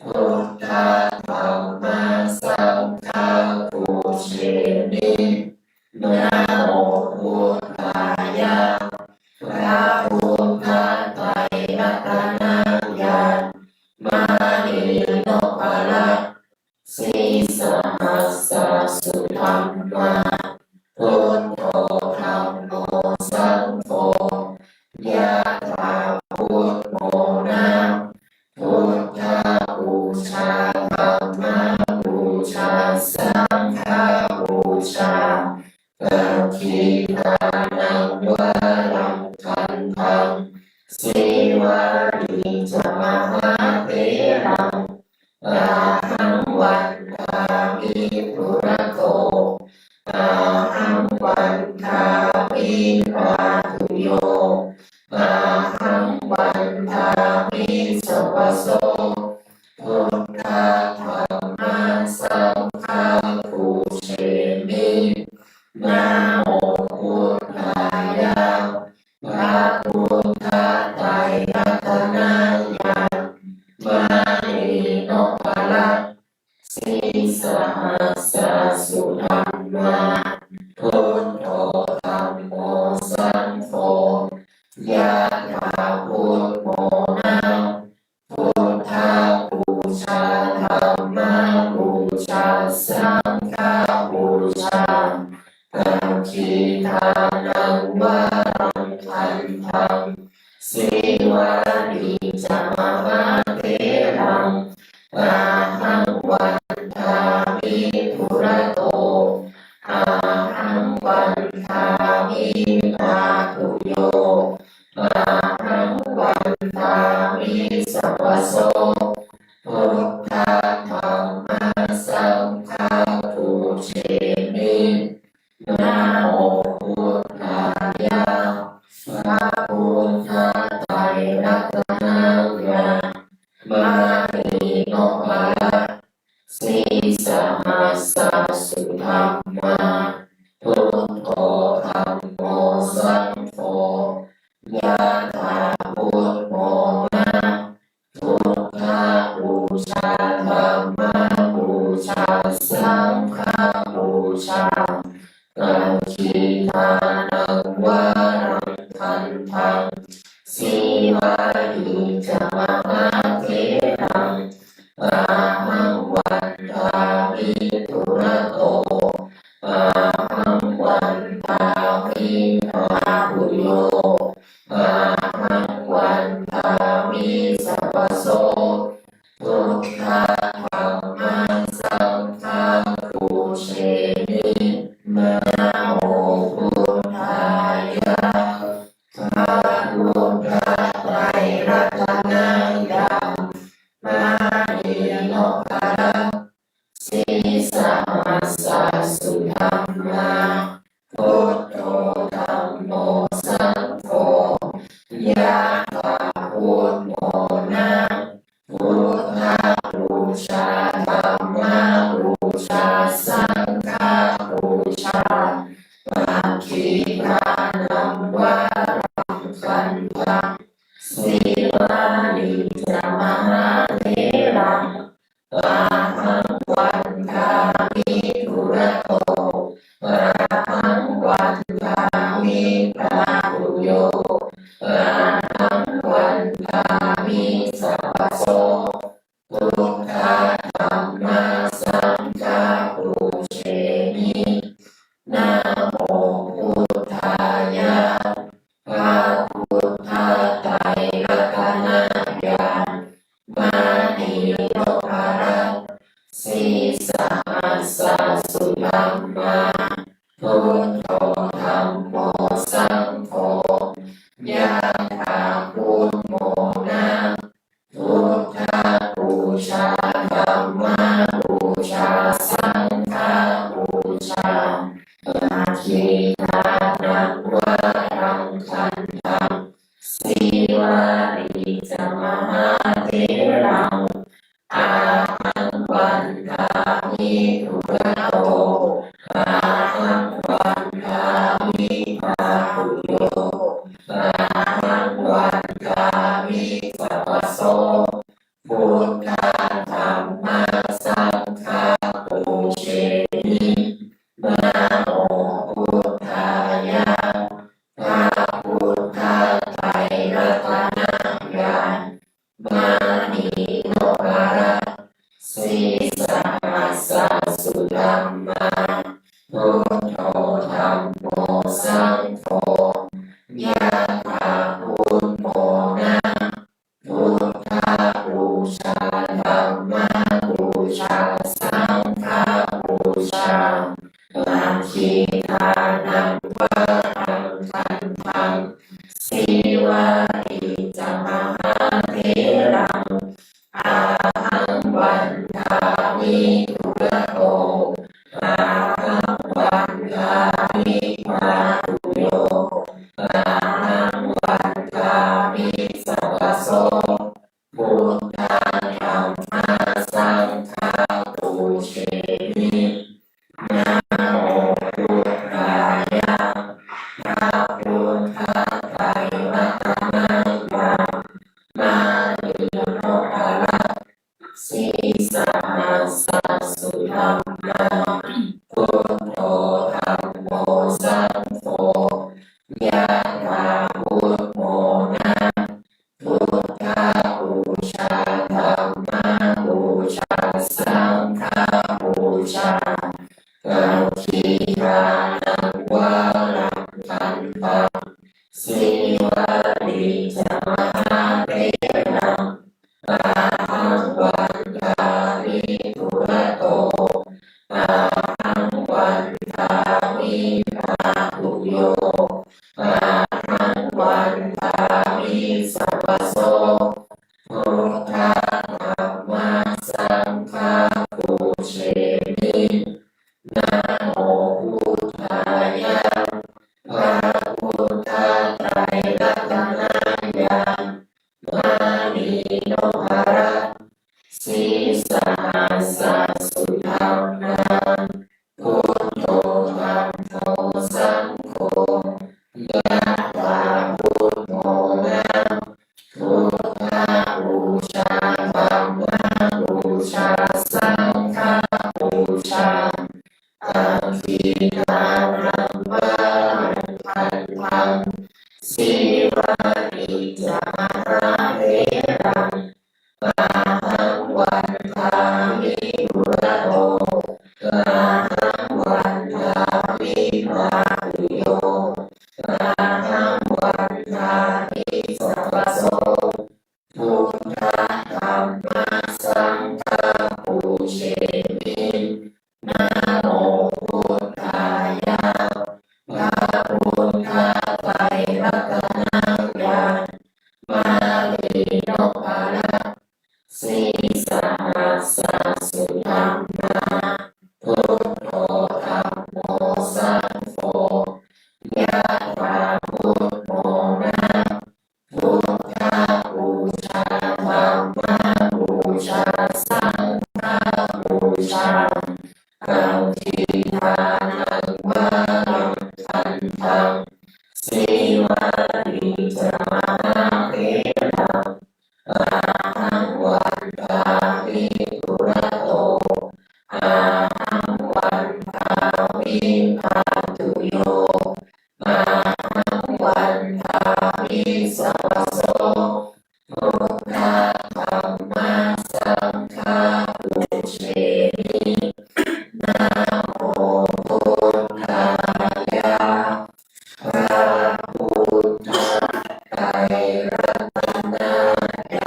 Buddha dhamma saṅgha pūjemi. Namo buddhāya. พระพุทธไตรรัตนญาณ มณีนพรัตน์ sīsahassa sudhammā. Buddho dhammo saṅgho, yathābudmona. Buddhapūjā dhammapūjā saṅghapūjā, dakkhiṇānaṃ varaṃ gandhaṃ. Sīvalī ca mahātheraṃ, ahaṃ vandāmi dūrato. Ahaṃ vandāmi bhāguyo, ahaṃ vandāmi savaso. Buddha dhamma saṅgha pūjemi. Namo buddhāya. พระพุทธไตรรัตนญาณ มณีนพรัตน์ sīsahassa sudhammā. Buddho dhammo saṅgho, yathābudmona. Buddhapūjā dhammapūjā saṅghapūjā, dakkhiṇānaṃ varaṃ gandhaṃ. Sīvalī sabbaso. Buddha dhamma saṅgha pūjemi. Namo buddhāya. พระพุทธไตรรัตนญาณ มณีนพรัตน์ Sīsahassa sudhammā. Buddho dhammo saṅgho. Yathā buddho na. Buddhapūjā dhammapūjā saṅghapūjā. Pakkhiṇānaṃ varaṃ gandhaṃ. Sīvalī ca mahātheraṃ. Ahaṃ vandāmi dūrato. Ahaṃ vandāmi bāhubhyo. Ahaṃ vandāmi sabbaso. Buddha dhamma saṅgha pūjemi. Namo buddhāya. พระพุทธไตรรัตนญาณ มณีนพรัตน์ Sīsahassa sudhammā. Buddho dhammo saṅgho. Yathā buddho na. Buddhapūjā dhammapūjā saṅghapūjā. Pakkhiṇānaṃ varaṃ gandhaṃ. Sīvalī ca mahātheraṃ. Ahaṃ vandāmi dūrato. Ahaṃ vandāmi bāhubhyo. Ahaṃ vandāmi sabbaso. Buddha dhamma saṅgha pūjemi. Namo buddhāya. พระพุทธไตรรัตนญาณ มณีนพรัตน์ Sīsahassa sudhammā. Buddho dhammo saṅgho. Yathā buddho na. Buddhapūjā dhammapūjā saṅghapūjā. Pakkhiṇānaṃ varaṃ gandhaṃ. Sīvalī ca mahātheraṃ. Ahaṃ vandāmi dūrato. Ahaṃ vandāmi bāhubhyo. Ahaṃ vandāmi sabbaso. Buddha dhamma saṅgha pūjemi. Namo buddhāya. พระพุทธไตรรัตนญาณ มณีนพรัตน์ Sīsahassa sudhammā. Buddho dhammo saṅgho. Yathā buddho na. Buddhapūjā dhammapūjā saṅghapūjā. Pakkhiṇānaṃ varaṃ gandhaṃ. Sīvalī ca mahātheraṃ. Ahaṃ vandāmi dūrato. Ahaṃ vandāmi bāhubhyo. Ahaṃ vandāmi sabbaso. Buddha dhamma saṅgha pūjemi. Namo buddhāya. พระพุทธไตรรัตนญาณ มณีนพรัตน์ Sīsahassa sudhammā. Buddho dhammo saṅgho. Yathā buddho na. Buddha นพรัตน์ Sīsahassa sudhammā, buddho dhammo saṅgho, yathā buddho na, buddhapūjā dhammapūjā saṅghapūjā, aggīkāraṃ varaṃ gandhaṃ, sīvalī ca mahātheraṃ, ahaṃ vandāmi dūrato, ahaṃ vandāmi bhātuyo, ahaṃ vandāmi sabbaso, buddha dhamma saṅgha pūjemi, namo buddhāya, พระพุทธไตรรัตนญาณ วลีนพรัตน์ Sīsahassa sudhammā, buddho dhammo saṅgho, yathā buddho na, buddhapūjā dhammapūjā saṅghapūjā, aggīkāraṃ varaṃ gandhaṃ, sīvalī ca mahātheraṃ, ahaṃ vandāmi dūrato, ahaṃ vandāmi bhātuyo, ahaṃ vandāmi sabbaso, buddha dhamma saṅgha pūjemi, namo buddhāya, พระพุทธไตรรัตนญ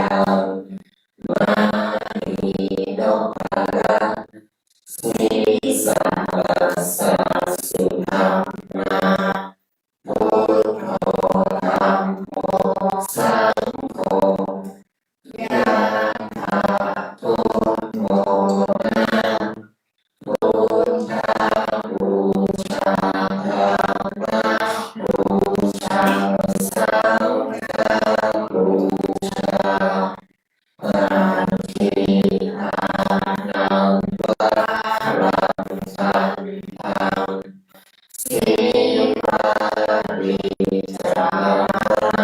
าณ วลีนพรัตน์ Sīsahassa sudhammā, buddho dhammo saṅgho, yathā buddho na, buddhapūjā dhammapūjā saṅghapūjā, aggīkāraṃ varaṃ gandhaṃ, sīvalī ca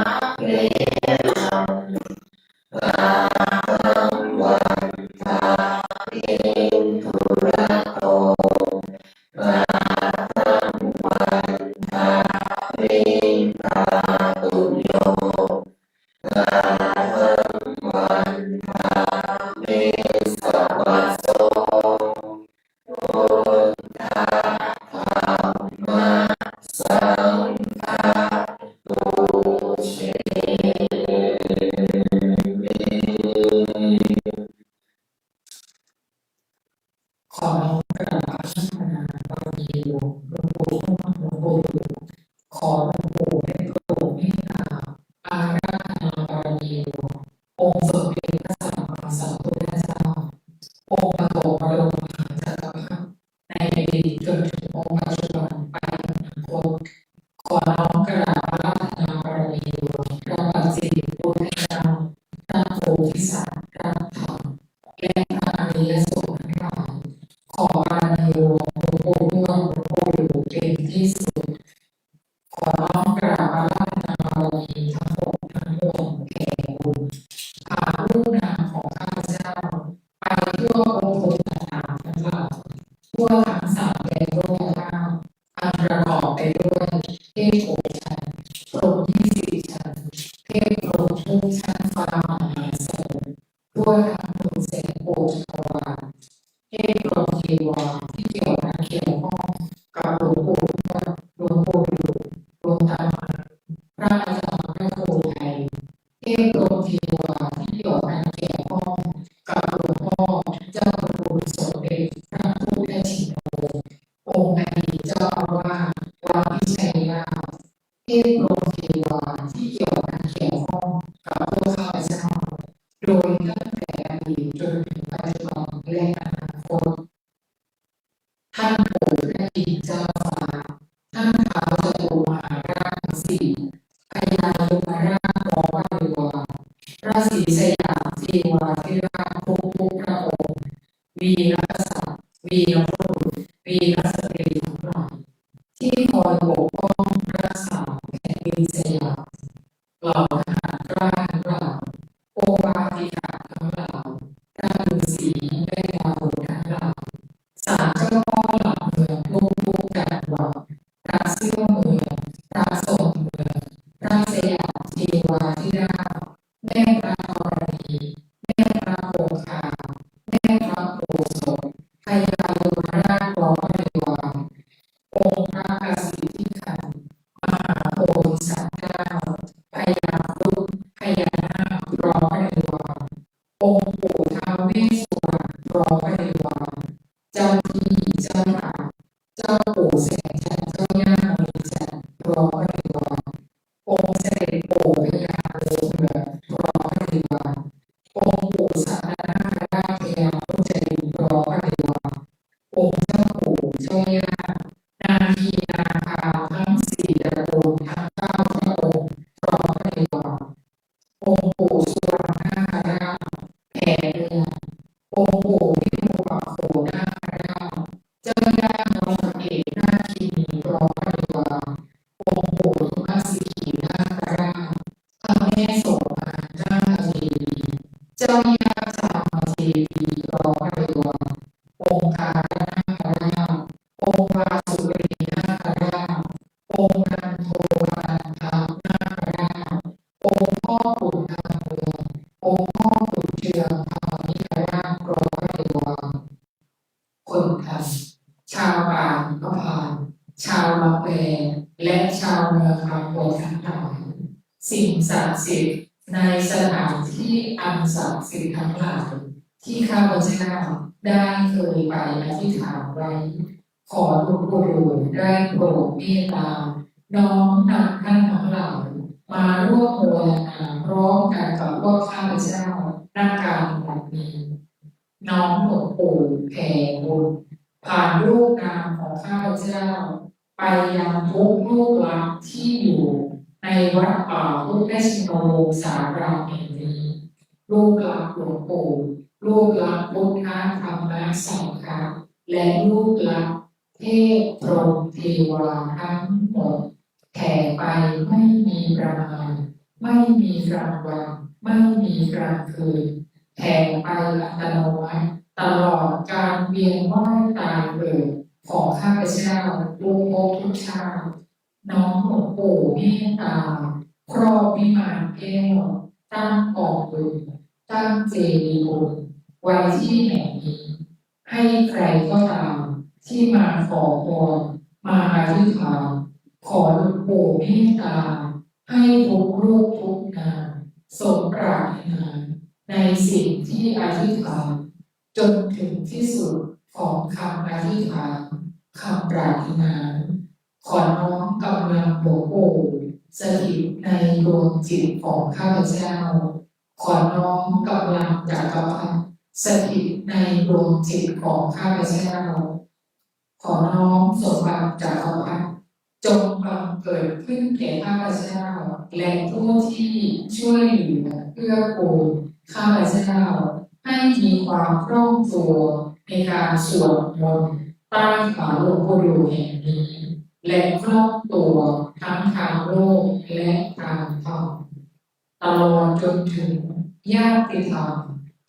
mahātheraṃ, ahaṃ vandāmi dūrato, ahaṃ vandāmi bhātuyo, ahaṃ vandāmi sabbaso, buddha dhamma saṅgha pūjemi. ขอน้อมกราบอาราธนาบารมีหลวงปู่ทวดหลวงปู่ดู่ ขอหลวงปู่ได้โปรดเมตตาอาราธนาบารมีหลวงองค์สมเด็จพระสัมมาสัมพุทธเจ้า องค์ปฐมบรมมหาจักรพรรดิในอดีตจนถึงองค์ปัจจุบันไปอนาคต ขอน้อมกราบอาราธนาบารมีหลวงพระปัจเจกพุทธเจ้า พระโพธิสัตว์ พระธรรม และพระอริยสงฆ์ทั้งหลาย ขอบารมีหลวงปู่ทวดหลวงปู่ดู่เป็นที่สุด ขอน้อมกราบอาราธนาบารมีทั้งหมดทั้งมวลแก่บุญ ผ่านรูปนามของข้าพเจ้า ไปทั่วองค์พระสถานทั้งหลาย ทั่วทั้งสามแดนโลกธาตุ อันประกอบไปด้วยเทพโอชัน พรหมยี่สิบชั้น เทพพรหมทุกชั้นฟ้ามหาสมุทร ทั่วทั้งหมื่นแสนโกฏจักรวาล เทพพรหมเทวาที่เกี่ยวพันเกี่ยวข้องกับหลวงปู่ทวด หลวงปู่ดู่ หลวงตามา พระอาจารย์พระครูไทย เทพพรหมเทวาที่เกี่ยวพันเกี่ยวข้องกับหลวงพ่อเจ้าพระคุณสมเด็จพระพุทธชินโน องค์อดีตเจ้าอาวาสวัดวิชัยราช เทพพรหมเทวาที่เกี่ยวพันเกี่ยวข้องกับพวกข้าพเจ้า โดยตั้งแต่อดีตจนถึงปัจจุบันและอนาคต ท่านปู่พระอินทร์เจ้าฟ้า ท่านท้าวจตุมหาราชทั้งสี่ พญายมราชพร้อมบริวาร พระศรีสยาม วาธิราชทุกๆพระองค์ วีรกษัตริย์ วีรบุรุษ วีรสตรีทั้งหลาย ที่คอยปกป้องรักษาแผ่นดินสยาม เหล่าทหารกล้าทั้งหลาย โอปาติกะทั้งหลาย พระฤาษีแม่ดาวทั้งหลาย ศาลเจ้าพ่อหลักเมืองทุกๆจังหวัด พระเสื้อเมือง พระทรงเมือง พระสยามเทวาธิราช แม่พระธรณี แม่พระคงคา แม่พระโอสถ พญายมราชพร้อมบริวาร องค์พระกสิทธิขันธ์ มหาโพธิสัตว์เจ้า พญาครุฑ พญานาคพร้อมบริวาร องค์ปู่ท้าวเวสสุวรรณพร้อมบริวาร เจ้าที่เจ้าทาง เจ้าปู่แสงจันทร์ เจ้าย่ามณีจันทร์พร้อมบริวาร องค์เสด็จปู่พญางูเผือกพร้อมบริวาร องค์ปู่สัตนคราชพญามุจลินพร้อมบริวาร องค์เจ้าปู่เจ้าย่า นาคีนาคาทั้งสี่ตระกูลทั้งเก้าพระองค์พร้อมบริวาร องค์ปู่สุวรรณนาคราชแผ่เรือน องค์ปู่วิรูปักโขนาคราช เจ้าย่านพเกศนาคินีพร้อมบริวาร องค์ปู่ทุมมสิกขีนาคราช พระแม่โสภานาคเทวี เจ้าย่าจามเทวีพร้อมบริวาร องค์การนาคราช องค์วาสุรีนาคราช องค์นันโทปนันทนาคราช องค์พ่อขุนนางเมือง องค์พ่อขุนเทืองธรรมนิกราชพร้อมบริวาร คนไทย ชาวป่าหิมพานต์ ชาวลับแล และชาวเมืองบางบอนทั้งหลาย สิ่งศักดิ์สิทธิ์ในสถานที่อันศักดิ์สิทธิ์ทั้งหลาย ที่ข้าพเจ้าได้เคยไปอธิษฐานไว้ ขอหลวงปู่ดูลย์ได้โปรดเมตตา น้อมนำท่านทั้งหลาย มาร่วมโมทนาพร้อมกันกับพวกข้าพเจ้า ณ การบัดนี้ น้อมหลวงปู่แผ่บุญ ผ่านรูปนามของข้าพเจ้า ไปยังทุกลูกหลานที่อยู่ในวัดป่าพุทธชินวงศารามแห่งนี้ ลูกหลานหลวงปู่ ลูกหลานพุทธธรรมสังฆะ และลูกหลานเทพพรหมเทวาทั้งหมด แผ่ไปไม่มีประมาณ ไม่มีกลางวัน ไม่มีกลางคืน แผ่ไปอัตโนมัติ ตลอดการเวียนว่ายตายเกิดของข้าพเจ้าทุกภพทุกชาติ น้อมหลวงปู่เมตตา ครอบวิมานแก้ว ตั้งกองบุญ ตั้งเจดีย์บุญ ไว้ที่แห่งนี้ ให้ใครก็ตามที่มาขอพร มาอธิษฐาน ขอหลวงปู่เมตตา ให้ทุกรูปทุกนาม สมปรารถนาในสิ่งที่อธิษฐาน จนถึงที่สุดของคำอธิษฐาน คำปรารถนา ขอน้อมกำลังหลวงปู่ สถิตในดวงจิตของข้าพเจ้า ขอน้อมกำลังจักรพรรดิ สถิตในดวงจิตของข้าพเจ้า ขอน้อมสมบัติจักรพรรดิ จงบังเกิดขึ้นแก่ข้าพเจ้า และผู้ที่ช่วยเหลือเกื้อกูลข้าพเจ้า ให้มีความคล่องตัวในการสวดมนต์ใต้ขาหลวงปู่ดูลย์แห่งนี้ และคล่องตัวทั้งทางโลกและทางธรรม ตลอดจนถึงญาติธรรม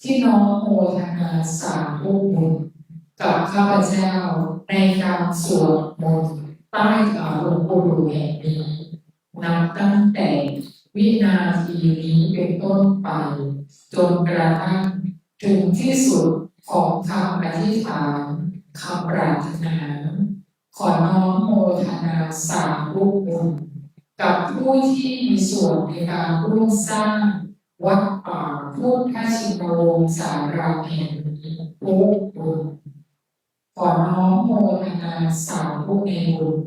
ที่น้อมโมทนาสาธุบุญกับข้าพเจ้าในการสวดมนต์ใต้ขาหลวงปู่ดูลย์แห่งนี้ นับตั้งแต่วินาทีนี้เป็นต้นไป จนกระทั่งถึงที่สุดของคำอธิษฐาน คำปรารถนา ขอน้อมโมทนาสาธุบุญกับผู้ที่มีส่วนในการร่วมสร้างวัดป่าพุทธชินวงศารามแห่งนี้ทุกคน ขอน้อมโมทนาสาธุในบุญ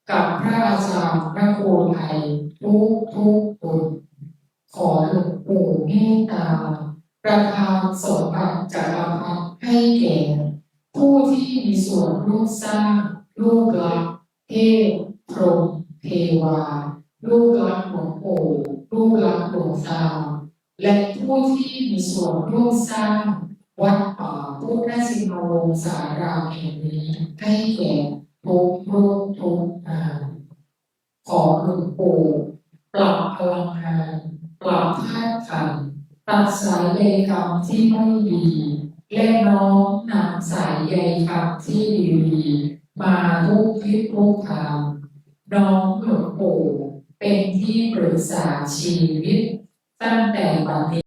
กับพระอาจารย์พระโคไทยทุกทุกคน ขอหลวงปู่เมตตาประทานสมบัติจักรพรรดิให้แก่ผู้ที่มีส่วนร่วมสร้าง ลูกหลานเทพพรหมเทวา ลูกหลานหลวงปู่ ลูกหลานหลวงตา และผู้ที่มี ส่วนร่วมสร้างวัดป่าพุทธชินวงศารามแห่งนี้ให้แก่ทุกรูปทุกนาม ขอหลวงปู่ปรับพลังงาน ปรับธาตุขันธ์ ตัดสายใยกรรมที่ไม่ดี และน้อมนำสายใยกรรมที่ดีๆ มาทุกทิศทุกทาง น้อมหลวงปู่เป็นที่ปรึกษาชีวิต ตั้งแต่บัดนี้